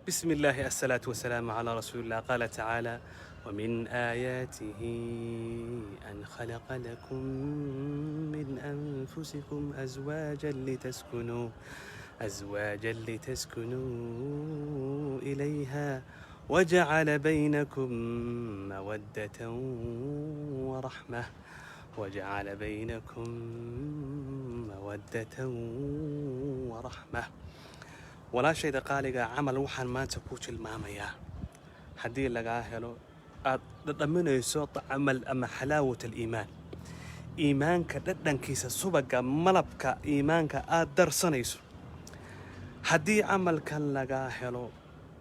بسم الله، الصلاة والسلام على رسول الله. قال تعالى: ومن آياته أن خلق لكم من أنفسكم أزواجا لتسكنوا إليها وجعل بينكم مودة ورحمة، وجعل بينكم مودة ورحمة. Walaashayda qaaliga, camal waxaan maanta ku tilmaamayaa haddii lagaa helo aad dhadhaminayso طعم ama حلاوة الإيمان, iimaanka dhadhankiisa, subaga, malabka iimaanka aad darsanayso. Haddii camalkan lagaa helo,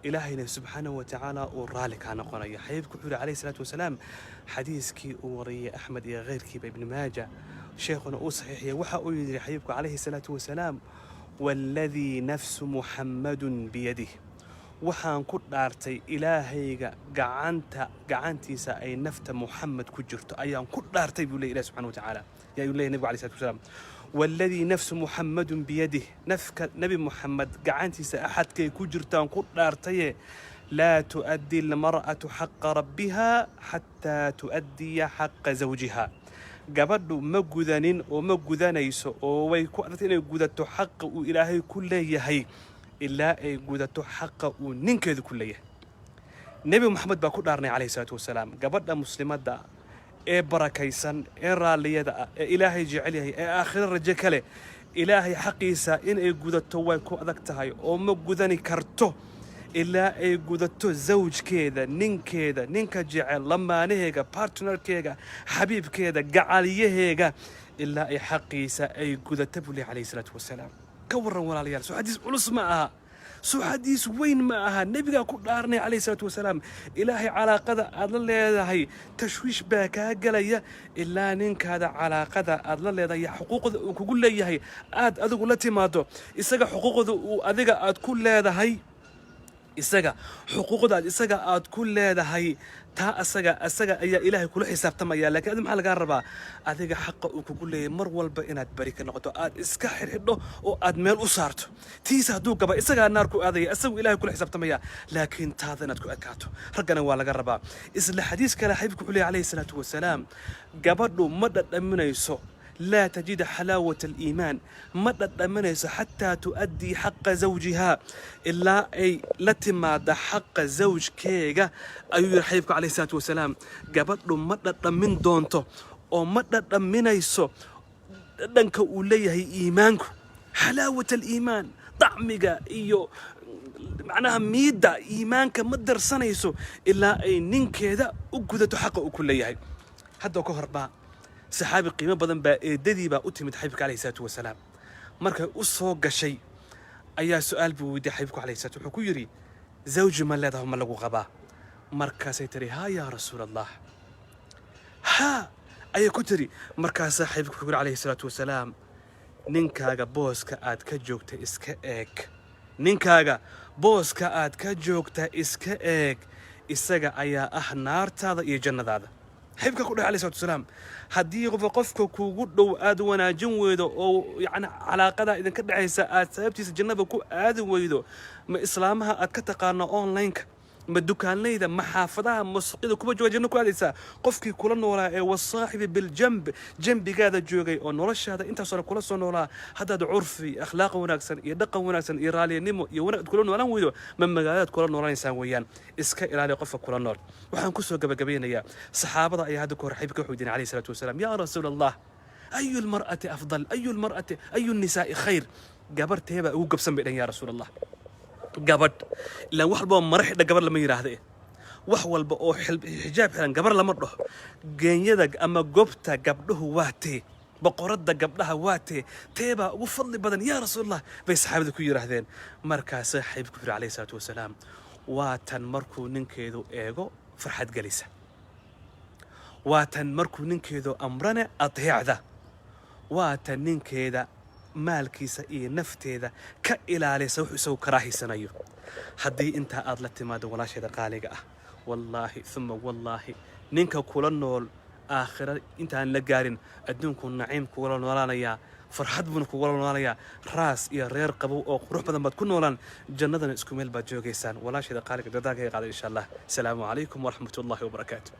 Ilaahayna subxaanahu wa tacaala uu raalli kaa noqonayo. Xabiibku wuxuu yihi calayhi salaatu wasalaam, xadiiskii uu wariyey Axmed iyo keyrkiiba, Ibni Maaja, sheekhuna uu saxiixiyey, waxa uu yidhi xabiibku calayhi salaatu wasalaam: والذي نفس محمد بيده, waxaan ku dhaartay Ilaahayga gacanta gacantiisa ay nafta Muxamed ku jirto ayaan ku dhaartay, buu ley Ilahi subxana wa tacaala. Yaa uu leeyay nabigu alayhi salatu wasalaam: والذي نفس محمد بيده, nafka Nebi Muxamed gacantiisa axadkay ku jirtaan ku dhaartaye, لا تؤدي المرأة حق ربها حتى تؤدي حق زوجها. Gabadhu ma gudanin oo ma gudanayso oo way ku adagtay inay gudato xaqa uu Ilaahay ku leeyahay ilaa ay gudato xaqa uu ninkeedu ku leeyahay. Nebi Moxamed baa ku dhaarnay calayhi salaatu wasalaam. Gabadha muslimadda ee barakaysan, ee raalliyada ah, ee Ilaahay jecel yahay, ee aakhiro rajo kale, Ilaahay xaqiisa inay gudato way ku adag tahay oo ma gudani karto ilaa ay gudato zawjkeeda, ninkeeda, ninka jecel, lamaanaheega, partnerkeega, xabiibkeeda, gacaliyaheega, ilaa ay xaqiisa ay gudato, buu leh calayhi salaatu wasalaam. Ka warran, walaalayaal? Soo xadiis culus ma aha? Soo xadiis weyn ma aha? Nebigaa ku dhaaranay calayhi salaatu wasalaam. Ilaahay calaaqada aad la leedahay tashwiish baa kaa gelaya ilaa ninkaada calaaqada aad la leedahay, xuquuqda uu kugu leeyahay aad adigu la timaado. Isaga xuquuqda uu adiga aad ku leedahay, isaga xuquuqdaad isaga aad ku leedahay, taa asaga ayaa Ilaahay kula xisaabtamaya. Laakiin adi maxaa lagaa rabaa? Adiga xaqa uu kugu leeyahay mar walba inaad bari ka noqoto, aad iska xidhxidho oo aad meel u saarto. Tiisa hadduu gaba, isagaa naar ku aadaya, isagu Ilahay kula xisaabtamaya, laakiin taada inaad ku adkaato raggana waa laga rabaa. Isla xadiis kale xabiibku wuxuu leeyahy calayhi salaatu wasalaam: gabadhu ma dhadhaminayso, لا تجد حلاوة الإيمان, ma dhadhaminayso, حتى تؤدي حق زوجها, ilaa ay la timaada xaqa zawjkeega, ayuu yidhi xabiibku calayhi salaatu wasalaam. Gabadhu ma dhadhamin doonto oo ma dhadhaminayso dhadhanka uu leeyahay iimaanku, حلاوة الإيمان, dacmiga iyo macnaha miidda iimaanka ma darsanayso ilaa ay ninkeeda u gudato xaqa uu ku leeyahay. Hadda ka hor baa saxaabi qiimo badan baa eedadii baa u timid xabiibka calayhi salaatu wasalaam. Markay u soo gashay ayaa su-aal buu weydiiyey xabiibku calayhi salatu. Wuxuu ku yidhi: zawji ma leedahay? Ma lagu qabaa? Markaasay tiri: haa, yaa rasuul Allah, haa, ayay ku tiri. Markaasaa xabiibku wuxuu yidhi calayhi salaatu wasalaam: ninkaaga booska aad ka joogta iska eeg, ninkaaga booska aad ka joogta iska eeg, isaga ayaa ah naartaada iyo jannadaada. Xabiibka ku dhahay alayhi salatu wasalaam: haddii qofka kugu dhow aad wanaajin weydo oo yacni calaaqada idinka dhexaysa aad sababtiisa jannada ku aadi weydo, ma islaamaha aad ka taqaano online-ka, ma dukaanleyda, ma xaafadaha, ma suuqyada kuba jooga janno ku aadaysaa? Qofkii kula noolaa ee والصاحب بالجنب, jambigaada joogay oo noloshaada intaasoo dhan kula soo noolaa, haddaad curfi, akhlaaq wanaagsan iyo dhaqan wanaagsan iyo raaliyanimo iyo wanaag kula noolaan weydo, ma magaaladaad kula noolanaysaan weeyaan? Iska ilaali qofka kula nool. Waxaan kusoo gabagabaynayaa, saxaabada ayaa hadda ka hor xabiibka wuxuu weydiinay calayhi salaatu wasalaam: yaa rasuul Allah, أي المرأة أفضل؟ أي المرأة، أي النساء خير؟ Gabarteebaa ugu gabsan, bay dhan, yaa rasuul Allah? Gabadh ilaan wax walba oo mara xidha gabar lama yidhaahde, wax walba oo xijaab xiran gabar lama dhaho. Geenyada ama gobta gabdhuhu waa tee? Boqoradda gabdhaha waa tee? Teebaa ugu fadli badan, yaa rasuulallah, bay saxaabada ku yidhaahdeen. Markaasa xabiibku yidhi calayhi salaatu wasalaam: waa tan markuu ninkeedu eego farxad gelisa, waa tan markuu ninkeedu amrane adeecda, waa tan ninkeeda maalkiisa iyo nafteeda ka ilaalisa wuxuu isagu karaahaysanayo. Haddii intaa aad la timaado, walaasheeda qaaliga ah, wallaahi uma wallaahi, ninka kula nool aakhira intaan la gaarin adduunku naciim kugula noolaanayaa. Farxad buuna kugula noolaanayaa. Raas iyo reer qabow oo qurux badan baad ku noolaan, jannadana isku meel baad joogaysaan. Walaashayda qaaliga, dadaalka qaaday, insha Allah. Asalaamu calaykum waraxmatullahi wabarakaatu.